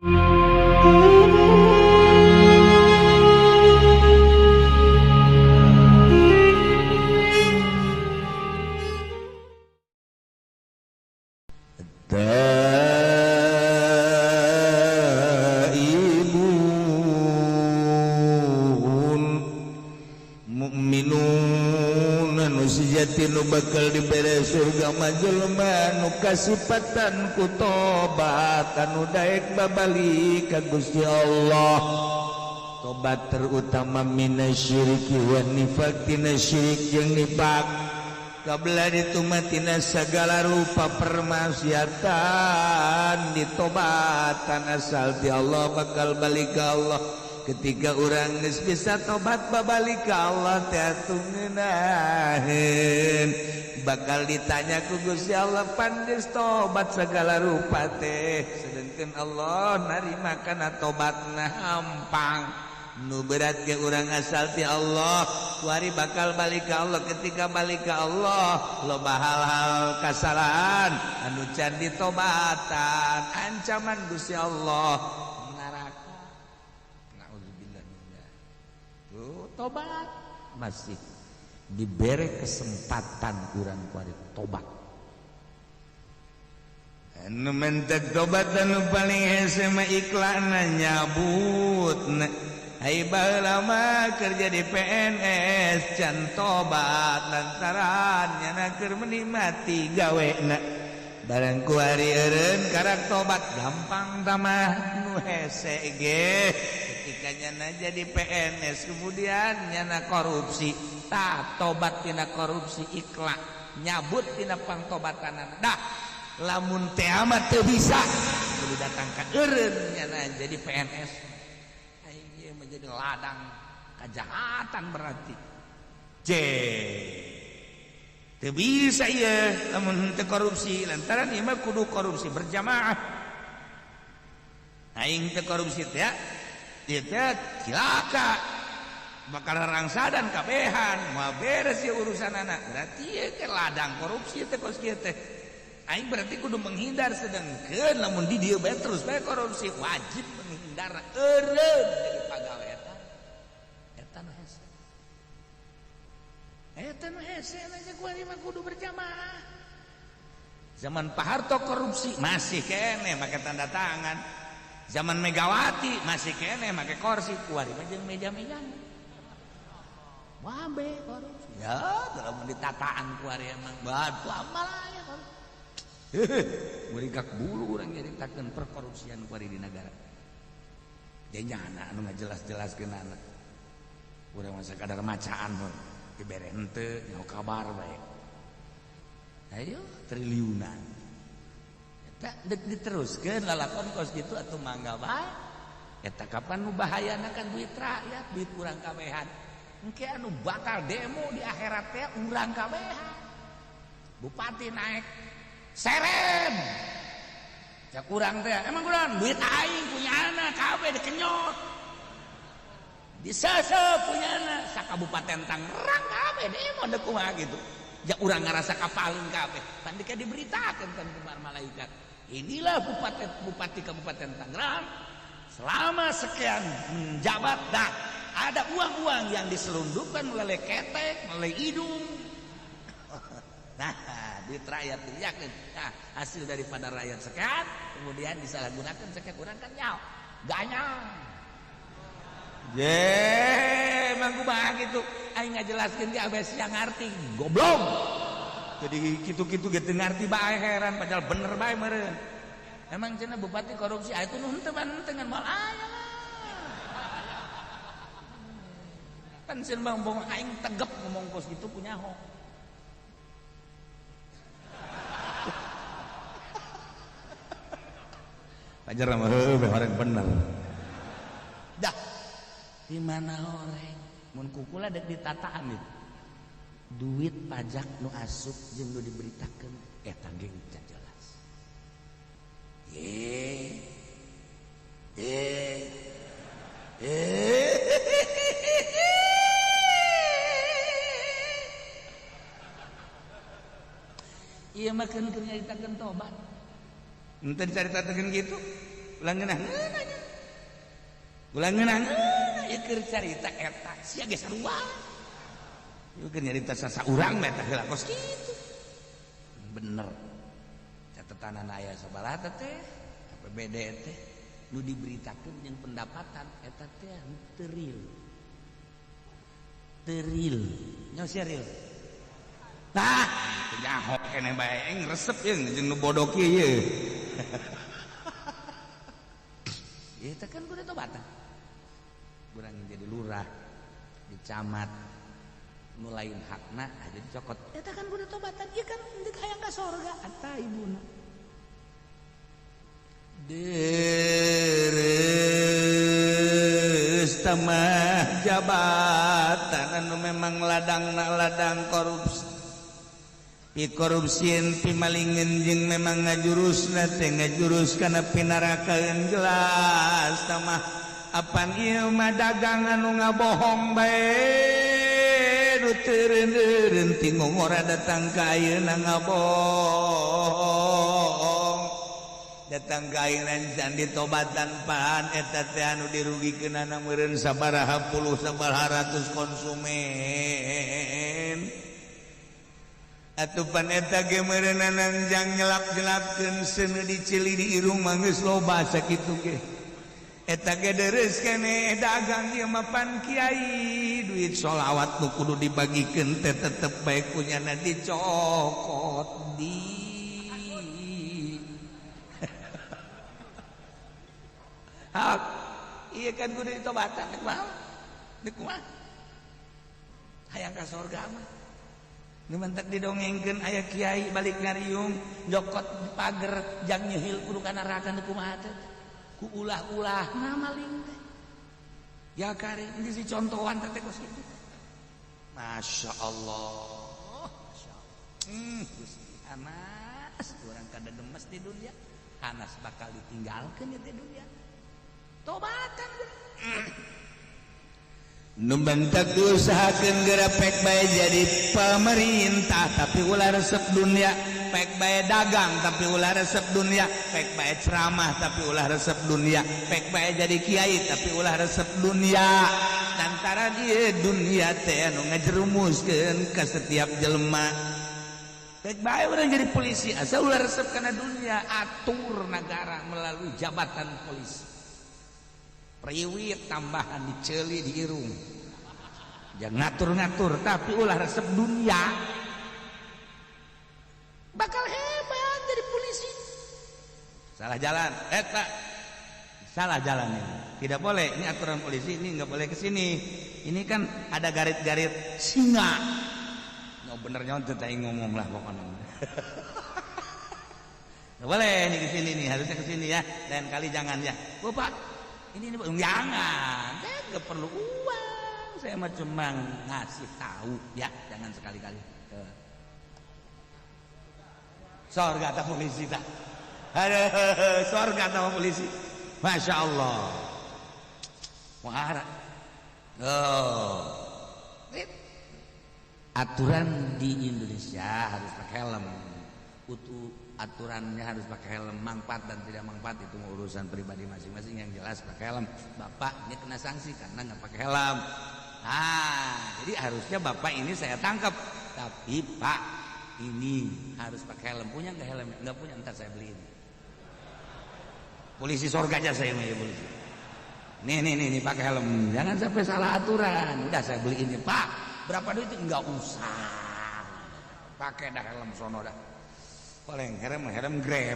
Taibun mukminun anu sejati nu bakal dibere surga mah jelema nu kasipatan ku tobat, anu daek babalik ka Gusti Allah. Tobat terutama minasyiriki wan nifaq, tina syirik jeung nifak. Kabla ditumatina segala rupa permaksiatan ditobatan, asal ti Allah bakal balik ke Allah. Ketika orang geus bisa tobat babalik ke Allah teh atuh ngeunaheun, bakal ditanya ku Gusti Allah, "Pan geus tobat segala rupa teh?" Sedangkan Allah narima kana tobatna hampang. Nu berat ke urang asal ti Allah kuari bakal balik ke Allah. Ketika balik ke Allah, loba hal-hal kesalahan anu can ditobatan, ancaman Gusti Allah neraka. Naudzubillah min. Tuh, tobat masih diberi kesempatan urang kuari tobat. Anu mentek tobat anu paling hese mah iklanna nyabut. Ai baheula mah kerja di PNS can tobat lantaran nyana keur menikmati gawena. Barang kuari eureun karak tobat gampang tamah. Nu hese ge ketika nyana jadi PNS kemudian nyana korupsi, tah tobat tina korupsi, ikhlas nyabut tina pangtobatanana. Dah lamun teh amat teu bisa kudu datang ka eureun nyana jadi PNS aing menjadi ladang kejahatan, berarti C teu bisa ieu lamun teu korupsi lantaran ieu mah kudu korupsi berjamaah. Aing teu korupsi teh ieu teh cilaka, bakal rangsadan kabehan, moal beres ieu urusan anak. Berarti ieu teh ladang korupsi teh kos kieu teh. Aing berarti kudu menghindar, sedangkan lamun di dieu bae terus bae korupsi, wajib menghindar, eureun jadi pagawe eta. Eta nu hese, eta nu hese aja kuari mah kudu berjamaah. Zaman Pak Harto korupsi masih kene make tanda tangan, zaman Megawati masih kene make kursi, kuari mah jeung meja-meja wabe korupsi. Ya dalam ditataan kuari emang batu amal aya korupsi. Murigak bulu urang nyaritakeun perkorupsian kuari di negara. Dia nyana anu ngajelas-jelaskeun anak. Urang mah sakadar macaan we. Dibere henteu nyaho kabar bae. Ayo triliunan. Eta dek diteruskeun lalakon kos kitu atuh mangga bae. Eta kapan nu bahayana kan duit rakyat, duit urang kabehan. Engke anu bakal demo di akhirat teh urang kabehan. Bupati naik serem ya kurang teh, emang kurang duit aing punya anak kabeh dikenyot, disesep punya anak sakabupaten Tangerang kabeh demo dek kumaha gitu ya. Urang ngarasa kapaling kabeh tandika diberitakan kan kumar malaikat, inilah bupati bupati Kabupaten Tangerang selama sekian menjabat, dah ada uang-uang yang diselundupkan melalui ketek, melalui hidung. Nah, duit rakyat yakin. Nah, hasil daripada rakyat sekian kemudian disalahgunakan sekian, kurang kan nyaw ganyang je emang kumaha gitu. Aing ngajelaskeun ge abes yang ngarti goblok, jadi kitu-kitu ge teu ngarti bae, heran, padahal bener bae meureun. Emang cenah bupati korupsi? Ah, itu nu henteu mah henteu, ngan moal aya lah kan. Sieun bang bong aing tegep ngomong kos gitu punya ho. Pajar mah heueuh orang bener. Dah. Di mana orang mun kukula dek ditataan itu. Duit pajak nu asup jeung nu diberitakeun eta ge can jelas. Eh. Eh. Eh. Ieu mah keun keur nyaritakeun tobat. Henteu dicaritakeun kitu. Ulah ngeunah-ngeunah nya. Ulah ngeunah-ngeunah ieu keur carita eta sia ge sarua. Ieu keur nyarita sasaurang mah eta heula kos kitu. Bener. Catatan aya sabaraha teh APBD teh nu diberitakeun jeung pendapatan eta teh teu real. Teu real. Nya sia real. Tah, teu nyaho keneh bae aing resep jeung jeung nu bodoh kieu ye. Ieu teh kan kudu tobatan. Urang jadi lurah, di camat, nu lain hakna aja dicokot. Eta kan kudu tobatan, ieu kan deuk hayang ka sorga eta ibuna. Deres tamah jabatan anu memang ladangna ladang korupsi. Pi korupsieun pi malingeun jeung memang ngajurusna teh ngajurus kana pinarakaeun jelas tamah apan ieu mah dagang anu ngabohong bae nu teu eureun ti ngongora datang ka ayeuna ngabohong datang ka ayeuna can ditobatan pan eta teh anu dirugikeunana meureun sabaraha puluh sabaraha ratus konsumen. Atupan eta ge meureunana jang nyelap-nyelapkeun seuneu dicili di irung mah geus loba sakitu ge. Eta ge deres keneh dagang ieu mah pan kiai duit sholawat nu kudu dibagikeun teh tetep bae kunyana dicokot di. Hak ieu kan kudu ditobatan dek kumaha? Dek kumaha? Hayang ka sorga mah. Nu mentek didongengkeun aya kiai balik ngariung jokot pager jang nyehil kudu ka neraka nu kumaha teh ku ulah-ulah na maling teh ya kare ini si contohan teh kos kitu. Masya Allah, Masya Allah. Gusti Anas urang kada demes di dunia Anas bakal ditinggalkeun di dunia tobatan. Nu bentak diusahakeun geura pek bae jadi pemerintah tapi ulah resep dunia, pek bae dagang tapi ulah resep dunia, pek bae ceramah tapi ulah resep dunia, pek bae jadi kiai tapi ulah resep dunia. Lantaran ieu dunia teh anu ngajerumuskeun ka setiap jelema. Pek bae urang jadi polisi asal ulah resep kana dunia, atur negara melalui jabatan polisi. Priwit tambahan diceli di irung jangan ngatur-ngatur tapi ulah resep dunia bakal hebat jadi polisi. Salah jalan pak, salah jalan ini tidak boleh, ini aturan polisi ini nggak boleh ke sini, ini kan ada garit-garit singa. Nggak bener nyontot aing ngomong lah pokoknya. Nggak boleh ini ke sini nih, harusnya ke sini ya, lain kali jangan ya. Bapak ini jangan, saya nggak perlu uang, saya mah cuma ngasih tahu ya, jangan sekali-kali. Sorga tak polisi tak, aduh, sorga tak polisi, masya Allah, muara. Oh, aturan di Indonesia harus pakai helm, utuh. Aturannya harus pakai helm, manfaat dan tidak manfaat itu urusan pribadi masing-masing. Yang jelas pakai helm. Bapak ini kena sanksi karena nggak pakai helm. Nah, jadi harusnya bapak ini saya tangkap. Tapi pak ini harus pakai helm. Punya nggak helm? Nggak punya, ntar saya beliin. Polisi sorga aja saya ya polisi. Nih nih nih, nih pakai helm. Jangan sampai salah aturan. Udah saya beliin pak. Berapa duit? Nggak usah. Pakai dah helm sono dah. Paling helm helm Grab.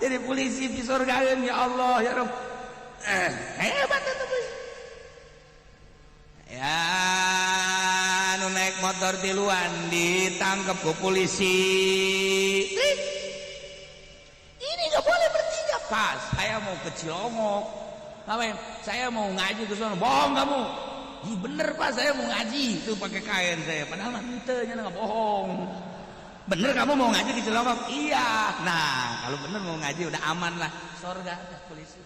Jadi polisi di surga ya Allah ya Rabb. Hebat itu polisi. Ya nu naik motor tiluan ditangkap ku polisi. Ini nggak boleh bertiga. Pas saya mau ke Cilongok. Ngapain? Saya mau ngaji ke sana. Bohong kamu. Ih, bener pak, saya mau ngaji. Itu pakai kain saya. Padahal mah henteu nya nggak bohong. Bener kamu mau ngaji di Cilongok? Iya. Nah, kalau bener mau ngaji udah aman lah. Sorga dah polisi.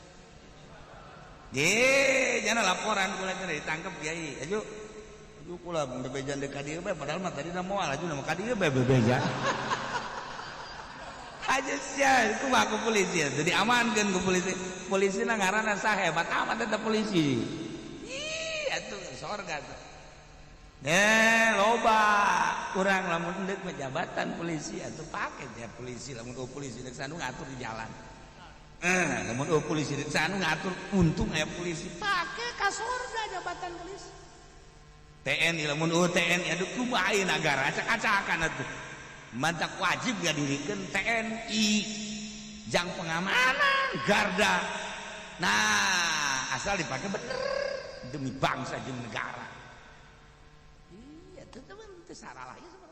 Ye, jangan laporan kula ditangkap kiai. Ayo. Aduh, kula bebeja deuk ka dieu bae, padahal mah tadi moal aju mah ka dieu bae bebeja. Aja sia, kumaha ku polisi atuh diamankeun ku polisi. Polisi na ngaranna saha, hebat amat eta polisi. Ih, atuh sorga tuh. Eh, loba kurang lamun deuk jabatan polisi atuh pake ya polisi. Lamun oh polisi deuk sanu ngatur di jalan. Eh, lamun oh polisi deuk sanu ngatur, untung aya polisi, pake ka sorga jabatan polisi. TNI, lamun oh TNI, aduh, kumaha nagara acak-acakan atuh. Mantak wajib dirikan TNI jang pengamanan garda. Nah, asal dipakai bener demi bangsa jeung negara. Iya, teman, itu salah ya.